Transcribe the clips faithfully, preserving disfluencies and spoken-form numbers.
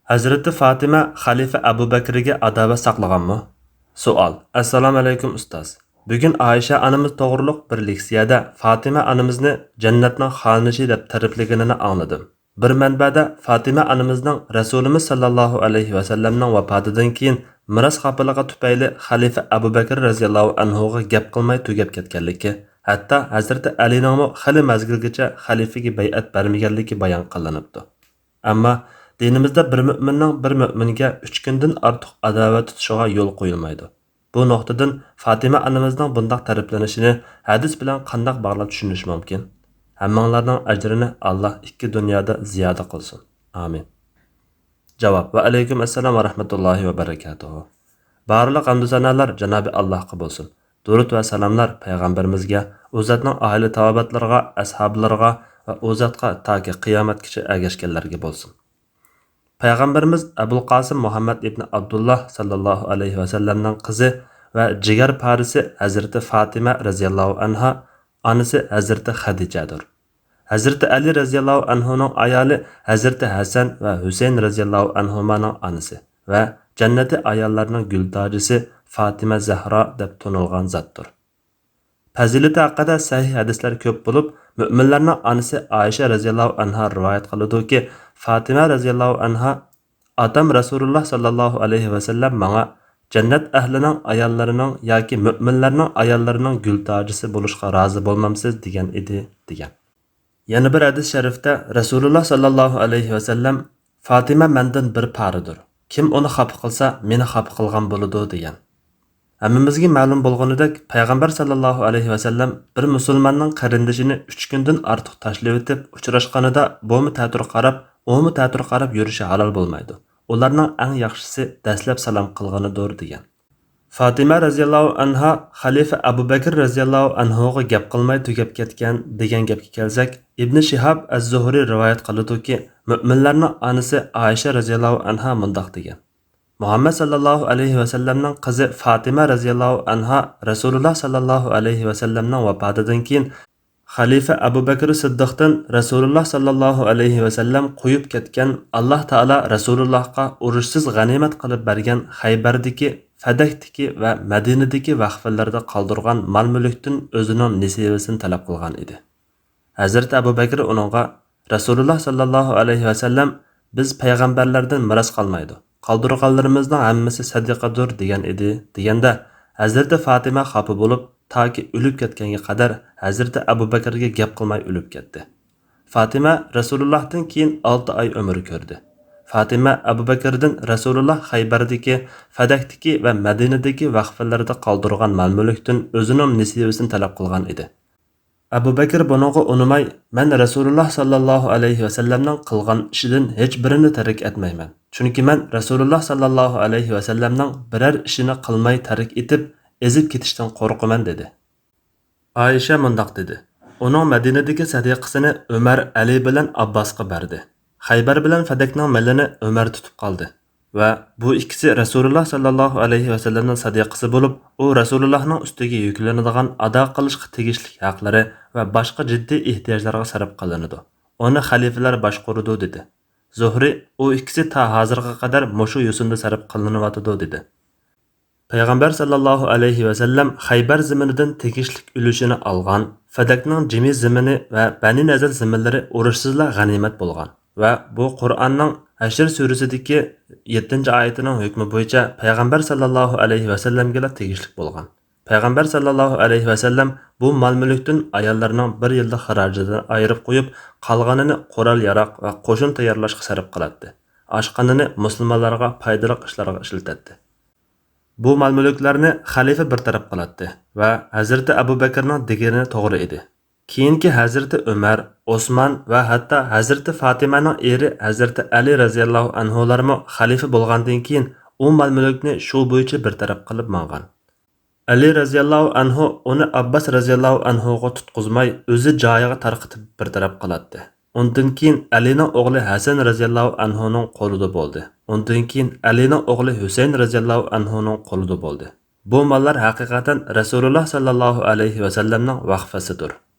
ھەزرىتى فاتىمە خەلىپە ئەبۇ بەكرىگە ئاداۋەت ساقلىغانمۇ؟ سوئال. ئەسسالامۇ ئەلەيكۇم ئۇستاز. بۈگۈن ئائىشە ئانىمىز توغرۇلۇق بىر لېكسىيەدە فاتىمە ئانىمىزنى جەننەتنىڭ خانىشى دەپ تەرىپلىگىنىنى ئاڭلىدىم. بىر مەنبەدە فاتىمە ئانىمىزنىڭ رەسۇلىمىز ساللاللاھۇ ئەلەيھى ۋەسەللەمنىڭ ۋاپاتىدىن كېيىن مىراس خاپىلىقى تۈپەيلى خەلىپە ئەبۇ بەكىر رەزىياللاھۇ ئەنھۇغا گەپ قىلماي تۈگەپ كەتكەنلىكى، ھەتتا ھەزرىتى ئەلىنىڭمۇ خېلى مەزگىلگىچە خەلىپىگە بەيئەت بەرمىگەنلىكى بايان قىلىنىپتۇ. ئەمما دىنىمىزدا بىر مۆمىننىڭ بىر مۆمىنگە ئۈچ كۈندىن ئارتۇق ئاداۋەت تۇتۇشىغا يول قويۇلمايدۇ. بۇ نۇقتىدىن فاتىمە ئانىمىزنىڭ بۇنداق تەرىپلىنىشىنى ھەدىس بىلەن قانداق باغلاپ چۈشىنىش مۇمكىن؟ ھەممىڭلارنىڭ ئەجرىنى ئاللا ئىككى دۇنيادا زىيادە قىلسۇن. ئامىن. جاۋاب. ۋە ئەلەيكۇم ئەسسالام ۋە رەھمەتۇللاھى ۋە بەرەكاتۇھۇ. بارلىق ھەمدۇ سانالار جانابى ئاللاھقا بولسۇن. دۇرۇت ۋە سالاملار پەيغەمبىرىمىزگە، ئۇ زاتنىڭ ئائىلە تاۋابىئاتلىرىغا، ئەسھابلىرىغا ۋە ئۇ زاتقا تاكى قىيامەتكىچە ئەگەشكەنلەرگە بولسۇن. پەيغەمبىرىمىز ئەبۇل قاسىم مۇھەممەد ئىبنى ئابدۇللا ساللاللاھۇ ئەلەيھى ۋەسەللەمنىڭ قىزى ۋە جىگەر پارىسى ھەزرىتى فاتىمە رەزىياللاھۇ ئەنھا، ئانىسى ھەزرىتى خەدىچەدۇر. ھەزرىتى ئەلى رەزىياللاھۇ ئەنھۇنىڭ ئايالى ھەزرىتى ھەسەن ۋە ھۈسەيىن رەزىياللاھۇ ئەنھۇمانىڭ ئانىسى ۋە جەننەتى ئاياللارنىڭ گۈلتاجىسى فاتىمە زەھرا دەپ تونۇلغان زاتتۇر. پەزىلىتى ھەققىدە سەھىھ ھەدىسلەر كۆپ بولۇپ، مۆمىنلەرنىڭ ئانىسى ئائىشە رەزىياللاھۇ ئەنھا رىۋايەت قىلىدۇكى، فاتىمە رەزىياللاھۇ ئەنھا ئاتام رەسۇلۇللا ساللاللاھۇ ئەلەيھى ۋەسەللەم ماڭا، جەننەت ئەھلىنىڭ ئاياللىرىنىڭ ياكى مۆمىنلەرنىڭ ئاياللىرىنىڭ گۈلتاجىسى بولۇشقا رازى بولمامسىز دېگەن ئىدى، دېگەن. يەنە بىر ھەدىس شەرىفتە رەسۇلۇللا ساللاللاھۇ ئەلەيھى ۋەسەللەم، فاتىمە مەندىن بىر پارىدۇر، كىم ئۇنى خاپا قىلسا، مېنى خاپا قىلغان بولىدۇ، دېگەن. ھەممىمىزگە مەلۇم بولغىنىدەك، پەيغەمبەر ساللاللاھۇ ئەلەيھى ۋەسەللەم بىر مۇسۇلماننىڭ قېرىندىشىنى ئۈچ كۈندىن ئارتۇق تاشلىۋېتىپ ئۇچراشقىنىدا، بۇمۇ تەتۈر قاراپ، ئۇمۇ تەتۈر قاراپ يۈرۈشى ھالال بولمايدۇ. ئۇلارنىڭ ئەڭ ياخشىسى دەسلەپ سالام قىلغىنىدۇر، دېگەن. فاتىمە رەزىياللاھۇ ئەنھا خەلىپە ئەبۇ بەكىر رەزىياللاھۇ ئەنھۇغا گەپ قىلماي تۈگەپ كەتكەن دېگەن گەپكە كەلسەك، ئىبنى شىھاب ئەز-زۇھرى رىۋايەت قىلىدۇكى، مۆمىنلەرنىڭ ئانىسى ئائىشە رەزىياللاھۇ ئەنھا مۇنداق دېگەن. مۇھەممەد ساللاللاھۇ ئەلەيھى ۋەسەللەمنىڭ قىزى فاتىمە رەزىياللاھۇ ئەنھا رەسۇلۇللا ساللاللاھۇ ئەلەيھى ۋەسەللەمنىڭ ۋاپاتىدىن كېيىن، خەلىپە ئەبۇ بەكرى سىددىقتىن رەسۇلۇللا ساللاللاھۇ ئەلەيھى ۋەسەللەم قويۇپ كەتكەن، ئاللا تائالا رەسۇلۇللاھقا ئۇرۇشسىز غەنىيمەت قىلىپ بەرگەن خەيبەردىكى، فەدەكتىكى ۋە مەدىنىدىكى ۋەخپىلىرىدە قالدۇرغان مال-مۈلۈكتىن ئۆزىنىڭ نېسىۋىسىنى تەلەپ قىلغان ئىدى. ھەزرىتى ئەبۇ بەكرى ئۇنىڭغا، رەسۇلۇللا ساللاللاھۇ ئەلەيھى ۋەسەللەم، بىز پەيغەمبەرلەردىن مىراس قالمايدۇ، قالدۇرغانلىرىمىزنىڭ ھەممىسى سەدىقىدۇر، دېگەن ئىدى، دېگەندە، ھەزرىتى فاتىمە خاپا بولۇپ، تاكى ئۆلۈپ كەتكەنگە قەدەر ھەزرىتى ئەبۇ بەكرىگە گەپ قىلماي ئۆلۈپ كەتتى. فاتىمە رەسۇلۇللاھتىن كېيىن ئالتە ئاي ئۆمۈر كۆردى. فاتىمە ئەبۇ بەكرىدىن رەسۇلۇللا خەيبەردىكى، فەدەكتىكى ۋە مەدىنىدىكى ۋەخپىلىرىدە قالدۇرغان مال-مۈلۈكتىن ئۆزىنىڭ نېسىۋىسىنى تەلەپ قىلغان ئىدى. ئەبۇ بەكرى بۇنىڭغا ئۇنىماي، مەن رەسۇلۇللا ساللاللاھۇ ئەلەيھى ۋەسەللەمنىڭ قىلغان ئىشىدىن ھېچ بىرىنى تەرك ئەتمەيمەن. چۈنكى مەن رەسۇلۇللا ساللاللاھۇ ئەلەيھى ۋەسەللەمنىڭ بىرەر ئىشىنى قىلماي تەرك ئېتىپ، ئېزىپ كېتىشتىن قورقىمەن، دېدى. ئائىشە مۇنداق دېدى، ئۇنىڭ مەدىنىدىكى سەدىقىسىنى ئۆمەر ئەلى بىلەن ئابباسقا بەردى. خەيبەر بىلەن فەدەكنىڭ مېلىنى ئۆمەر تۇتۇپ قالدى. ۋە بۇ ئىككىسى رەسۇلۇللا ساللاللاھۇ ئەلەيھى ۋەسەللەمنىڭ سەدىقىسى بولۇپ، ئۇ رەسۇلۇللاھنىڭ ئۈستىگە يۈكلىنىدىغان ئادا قىلىشقا تېگىشلىك ھەقلىرى ۋە باشقا جىددىي ئېھتىياجلارغا سەرپ قىلىنىدۇ. ئۇنى خەلىپىلەر باشقۇرىدۇ، دېدى. زۇھرى، ئۇ ئىككىسى تا ھازىرغا قەدەر مۇشۇ يوسۇندا سەرپ قىلىنىۋاتىدۇ، دېدى. پەيغەمبەر ساللاللاھۇ ئەلەيھى ۋەسەللەم خەيبەر زېمىنىدىن تېگىشلىك ئۈلۈشىنى ئالغان، فەدەكنىڭ جىمى زېمىنى ۋە بەنى نەزىر زېمىنلىرى ئۇرۇشسىزلا غەنىيمەت بولغان ۋە بۇ قۇرئاننىڭ ھەشر سۈرىسىدىكى يەتتىنچى ئايىتىنىڭ ھۆكمى بويىچە پەيغەمبەر ساللاللاھۇ ئەلەيھى ۋەسەللەمگىلا تېگىشلىك بولغان. پەيغەمبەر ساللاللاھۇ ئەلەيھى ۋەسەللەم بۇ مال-مۈلۈكتىن ئاياللىرىنىڭ بىر يىللىق خىراجىتىنى ئايرىپ قويۇپ، قالغىنىنى قورال-ياراغ ۋە قوشۇن تەييارلاشقا سەرپ قىلاتتى. ئاشقىنىنى مۇسۇلمانلارغا پايدىلىق ئىشلارغا ئىشلىتەتتى. بۇ مال-مۈلۈكلەرنى خەلىپە بىر تەرەپ قىلاتتى ۋە ھەزرىتى ئەبۇ بەكرىنىڭ دېگىنى توغرا ئىدى. كېيىنكى ھەزرىتى ئۆمەر، ئوسمان ۋە ھەتتا ھەزرىتى فاتىمەنىڭ ئېرى ھەزرىتى ئەلى رەزىياللاھۇ ئەنھۇلارمۇ خەلىپە بولغاندىن كېيىن، ئۇ مال-مۈلۈكنى شۇ بويىچە بىر تەرەپ قىلىپ ماڭغان. ئەلى رەزىياللاھۇ ئەنھۇ ئۇنى ئابباس رەزىياللاھۇ ئەنھۇغا تۇتقۇزماي، ئۆزى جايىغا تارقىتىپ بىر تەرەپ قىلاتتى. ئۇندىن كېيىن ئەلىنىڭ ئوغلى ھەسەن رەزىياللاھۇ ئەنھۇنىڭ قولىدا بولدى. ئۇندىن كېيىن ئەلىنىڭ ئوغلى ھۈسەيىن رەزىياللاھۇ ئەنھۇنىڭ قولىدا بولدى. بۇ ماللار ھەقىقەتەن رەسۇلۇللا ساللاللاھۇ ئەلەيھى ۋەسەللەمنىڭ ۋەخپىسىدۇر.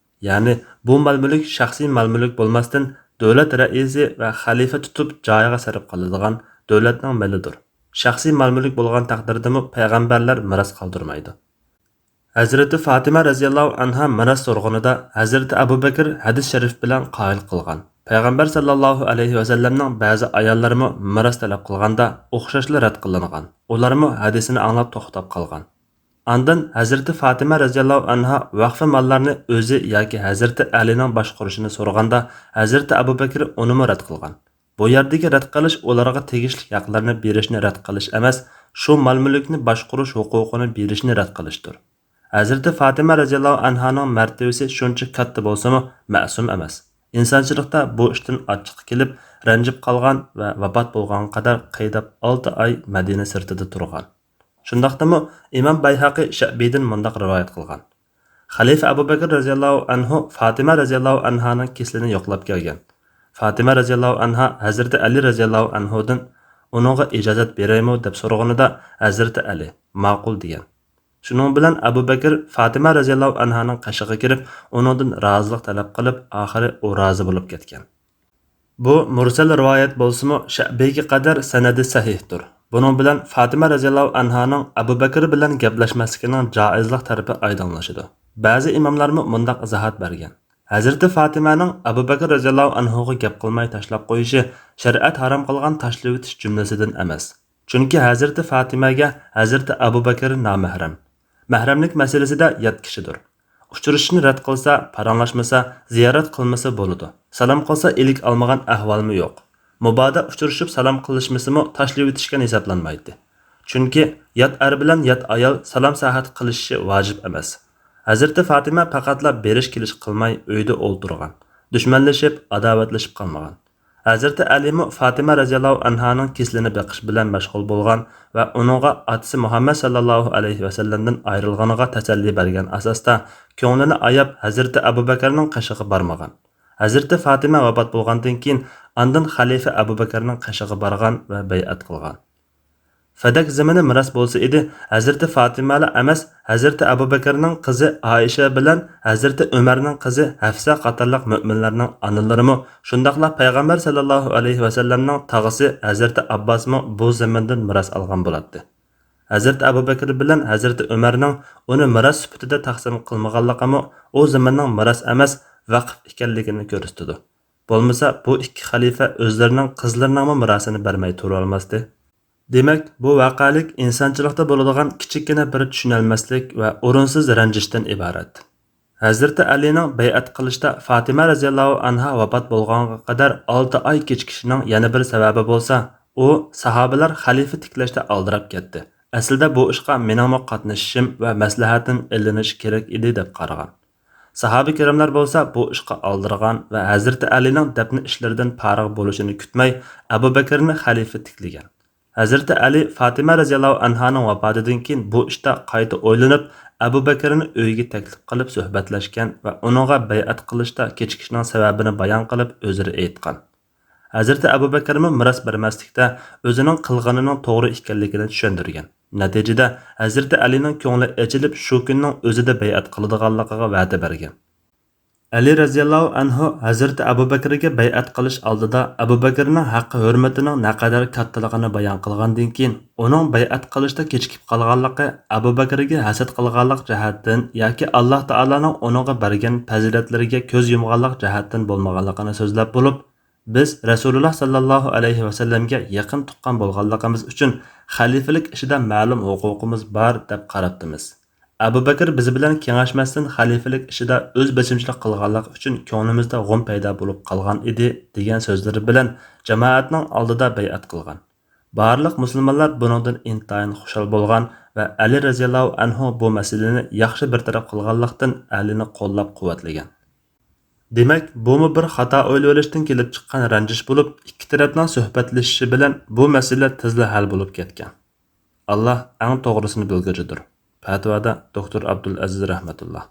يەنى بۇ مال-مۈلۈك شەخسىي مال-مۈلۈك بولماستىن، دۆلەت رەئىسى ۋە خەلىپە تۇتۇپ جايىغا سەرپ قىلىدىغان، دۆلەتنىڭ مېلىدۇر. شەخسىي مال-مۈلۈك بولغان تەقدىردىمۇ پەيغەمبەرلەر مىراس قالدۇرمايدۇ. ھەزرىتى فاتىمە رەزىياللاھۇ ئەنھا مىراس سورىغىنىدا، ھەزرىتى ئەبۇ بەكرى ھەدىس شەرىف بىلەن قايىل قىلغان. پەيغەمبەر ساللاللاھۇ ئەلەيھى ۋەسەللەمنىڭ بەزى ئاياللىرىمۇ مىراس تەلەپ قىلغاندا ئوخشاشلا رەت قىلىنغان. ئۇلارمۇ ھەدىسىنى ئاڭلاپ توختاپ قالغان. ئاندىن ھەزرىتى فاتىمە رەزىياللاھۇ ئەنھا ۋەقفە ماللارنى ئۆزى ياكى ھەزرىتى ئەلىنىڭ باشقۇرۇشىنى سورىغاندا، ھەزرىتى ئەبۇ بەكرى ئۇنىمۇ رەت قىلغان. بۇ يەردىكى رەت قىلىش ئۇلارغا تېگىشلىك ھەقلەرنى بېرىشنى رەت قىلىش ئەمەس، شۇ مال-مۈلۈكنى باشقۇرۇش ھوقۇقىنى بېرىشنى رەت قىلىشتۇر. ھەزرىتى فاتىمە رەزىياللاھۇ ئەنھانىڭ مەرتىۋىسى شۇنچە كاتتا بولسىمۇ، مەسۇم ئەمەس. ئىنسانچىلىقتا بۇ ئىشتىن ئاچچىقى كېلىپ، رەنجىپ قالغان ۋە ۋاپات بولغانغا قەدەر قىيناپ ئالتە ئاي مەدىنە سىرتىدا تۇرغان. شۇنداقتىمۇ ئىمام بەيھەقى شەئبىدىن مۇنداق رىۋايەت قىلغان: خەلىپە ئەبۇ بەكىر رەزىياللاھۇ ئەنھۇ فاتىمە رەزىياللاھۇ ئەنھانىڭ كېسىلىنى يوقلاپ كەلگەن. فاتىمە رەزىياللاھۇ ئەنھا ھەزرىتى ئەلى رەزىياللاھۇ ئەنھۇدىن ئۇنىڭغا ئىجازەت بېرەيمۇ دەپ سورىغىنىدا، ھەزرىتى ئەلى ماقۇل دېگەن. شۇنىڭ بىلەن ئەبۇ بەكىر فاتىمە رەزىياللاھۇ ئەنھانىڭ قېشىغا كىرىپ، ئۇنىڭدىن رازىلىق تەلەپ قىلىپ، ئاخىرى ئۇ رازى بولۇپ كەتكەن. بۇ مۇرسەل رىۋايەت بولسىمۇ، شەئبىگە قەدەر سەنەدى سەھىھتۇر. بۇنىڭ بىلەن فاتىمە رەزىياللاھۇ ئەنھانىڭ ئەبۇ بەكرى بىلەن گەپلەشمەسلىكىنىڭ جائىزلىق تەرىپى ئايدىڭلىشىدۇ. بەزى ئىماملارمۇ مۇنداق ئىزاھات بەرگەن: ھەزرىتى فاتىمەنىڭ ئەبۇ بەكرى رەزىياللاھۇ ئەنھۇغا گەپ قىلماي تاشلاپ قويۇشى شەرىئەت ھارام قىلغان تاشلىۋېتىش جۈملىسىدىن ئەمەس. چۈنكى ھەزرىتى فاتىمەگە ھەزرىتى ئەبۇ بەكرى نامەھرەم. مەھرەملىك مەسىلىسىدە يات كىشىدۇر. ئۇچرىشىشنى رەت قىلسا، پاراڭلاشمىسا، زىيارەت قىلمىسا بولىدۇ. سالام قىلسا ئىلىك ئالمىغان ئەھۋالمۇ يوق. مۇبادا ئۇچرىشىپ سالام قىلىشمىسىمۇ تاشلىۋېتىشكەن ھېسابلانمايتتى. چۈنكى يات ئەر بىلەن يات ئايال سالام ساھەت قىلىشىشى ۋاجىپ ئەمەس. ھەزرىتى فاتىمە پەقەتلا بېرىش كېلىش قىلماي ئۆيدە ئولتۇرغان. دۈشمەنلىشىپ، ئاداۋەتلىشىپ قالمىغان. ھەزرىتى ئەلىمۇ فاتىمە رەزىياللاھۇ ئەنھانىڭ كېسىلىنى بېقىش بىلەن مەشغۇل بولغان ۋە ئۇنىڭغا ئاتىسى مۇھەممەد ساللاللاھۇ ئەلەيھى ۋەسەللەمدىن ئايرىلغىنىغا تەسەللى بەرگەن ئاساستا، كۆڭلىنى ئاياپ، ھەزرىتى ئەبۇ بەكرىنىڭ قېشىغا بارمىغان. ھەزرىتى فاتىمە ۋاپات بولغاندىن كېيىن، ئاندىن خەلىپە ئەبۇ بەكرىنىڭ قېشىغا بارغان ۋە بەيئەت قىلغان. فەدەك زېمىنى مىراس بولسا ئىدى، ھەزرىتى فاتىمەلا ئەمەس، ھەزرىتى ئەبۇ بەكرىنىڭ قىزى ئائىشە بىلەن ھەزرىتى ئۆمەرنىڭ قىزى ھەفسە قاتارلىق مۆمىنلەرنىڭ ئانىلىرىمۇ، شۇنداقلا پەيغەمبەر ساللاللاھۇ ئەلەيھى ۋەسەللەمنىڭ تاغىسى ھەزرىتى ئابباسمۇ بۇ زېمىندىن مىراس ئالغان بولاتتى. ھەزرىتى ئەبۇ بەكرى بىلەن ھەزرىتى ئۆمەرنىڭ ئۇنى مىراس سۈپىتىدە تەقسىم قىلمىغانلىقىمۇ ئۇ زېمىننىڭ مىراس ئەمەس، ۋەقىف ئىكەنلىكىنى كۆرسىتىدۇ. بولمىسا، بۇ ئىككى خەلىپە ئۆزلىرىنىڭ قىزلىرىنىڭمۇ مىراسىنى بەرمەي تۇرالماستى. دېمەك، بۇ ۋەقەلىك ئىنسانچىلىقتا بولىدىغان كىچىككىنە بىر چۈشىنەلمەسلىك ۋە ئورۇنسىز رەنجىشتىن ئىبارەت. ھەزرىتى ئەلىنىڭ بەيئەت قىلىشتا فاتىمە رەزىياللاھۇ ئەنھا ۋاپات بولغانغا قەدەر ئالتە ئاي كېچىكىشىنىڭ يەنە بىر سەۋەبى بولسا، ئۇ ساھابىلەر خەلىپە تىكلەشتە ئالدىراپ كەتتى. ئەسلىدە بۇ ئىشقا مېنىڭمۇ قاتنىشىشىم ۋە مەسلىھەتىم ئېلىنىشى كېرەك ئىدى، دەپ قارىغان. ساھابە كىراملار بولسا بۇ ئىشقا ئالدىرىغان ۋە ھەزرىتى ئەلىنىڭ دەپنە ئىشلىرىدىن پارىغ بولۇشىنى كۈتمەي، ئەبۇ بەكرىنى خەلىپە تىكلىگەن. ھەزرىتى ئەلى فاتىمە رەزىياللاھۇ ئەنھانىڭ ۋاپاتىدىن كېيىن بۇ ئىشتا قايتا ئويلىنىپ، ئەبۇ بەكرىنى ئۆيىگە تەكلىپ قىلىپ سۆھبەتلەشكەن ۋە ئۇنىڭغا بەيئەت قىلىشتا كېچىكىشنىڭ سەۋەبىنى بايان قىلىپ ئۆزرە ئېيتقان. ھەزرىتى ئەبۇ بەكرىمۇ مىراس بەرمەسلىكتە ئۆزىنىڭ قىلغىنىنىڭ توغرا ئىكەنلىكىنى چۈشەندۈرگەن. نەتىجىدە، ھەزرىتى ئەلىنىڭ كۆڭلى ئېچىلىپ، شۇ كۈننىڭ ئۆزىدە بەيئەت قىلىدىغانلىقىغا ۋەدە بەرگەن. ئەلى رەزىياللاھۇ ئەنھۇ ھەزرىتى ئەبۇ بەكرىگە بەيئەت قىلىش ئالدىدا ئەبۇ بەكرىنىڭ ھەققى ھۆرمىتىنىڭ نەقەدەر كاتتىلىقىنى بايان قىلغاندىن كېيىن، ئۇنىڭ بەيئەت قىلىشتا كېچىكىپ قالغانلىقى ئەبۇ بەكرىگە ھەسەت قىلغانلىق جەھەتتىن ياكى ئاللاھ تائالانىڭ ئۇنىڭغا بەرگەن پەزىلەتلىرىگە كۆز يۇمغانلىق جەھەتتىن بولمىغانلىقىنى سۆزلەپ بولۇپ، بىز رەسۇلۇللاھ ساللاللاھۇ ئەلەيھى ۋەسەللەمگە يېقىن تۇغقان بولغانلىقىمىز ئۈچۈن خەلىپىلىك ئىشىدا مەلۇم ھوقۇقىمىز بار، دەپ قاراپتىمىز. ئەبۇ بەكىر بىز بىلەن كېڭەشمەستىن خەلىپىلىك ئىشىدا ئۆز بېشىمچىلىق قىلغانلىقى ئۈچۈن كۆڭلىمىزدە غۇم پەيدا بولۇپ قالغان ئىدى، دېگەن سۆزلىرى بىلەن جامائەتنىڭ ئالدىدا بەيئەت قىلغان. بارلىق مۇسۇلمانلار بۇنىڭدىن ئىنتايىن خۇشال بولغان ۋە ئەلى رەزىياللاھۇ ئەنھۇ بۇ مەسىلىنى ياخشى بىر تەرەپ قىلغانلىقتىن، ئەلىنى قوللاپ قۇۋۋەتلىگەن. دېمەك، بۇمۇ بىر خاتا ئويلىۋېلىشتىن كېلىپ چىققان رەنجىش بولۇپ، ئىككى تەرەپنىڭ سۆھبەتلىشىشى بىلەن بۇ مەسىلە تېزلا ھەل بولۇپ كەتكەن. ئاللاھ ئەڭ توغرىسىنى بىلگۈچىدۇر. پەتىۋادا دوكتور ئابدۇلئەزىز رەھمەتۇللاھ.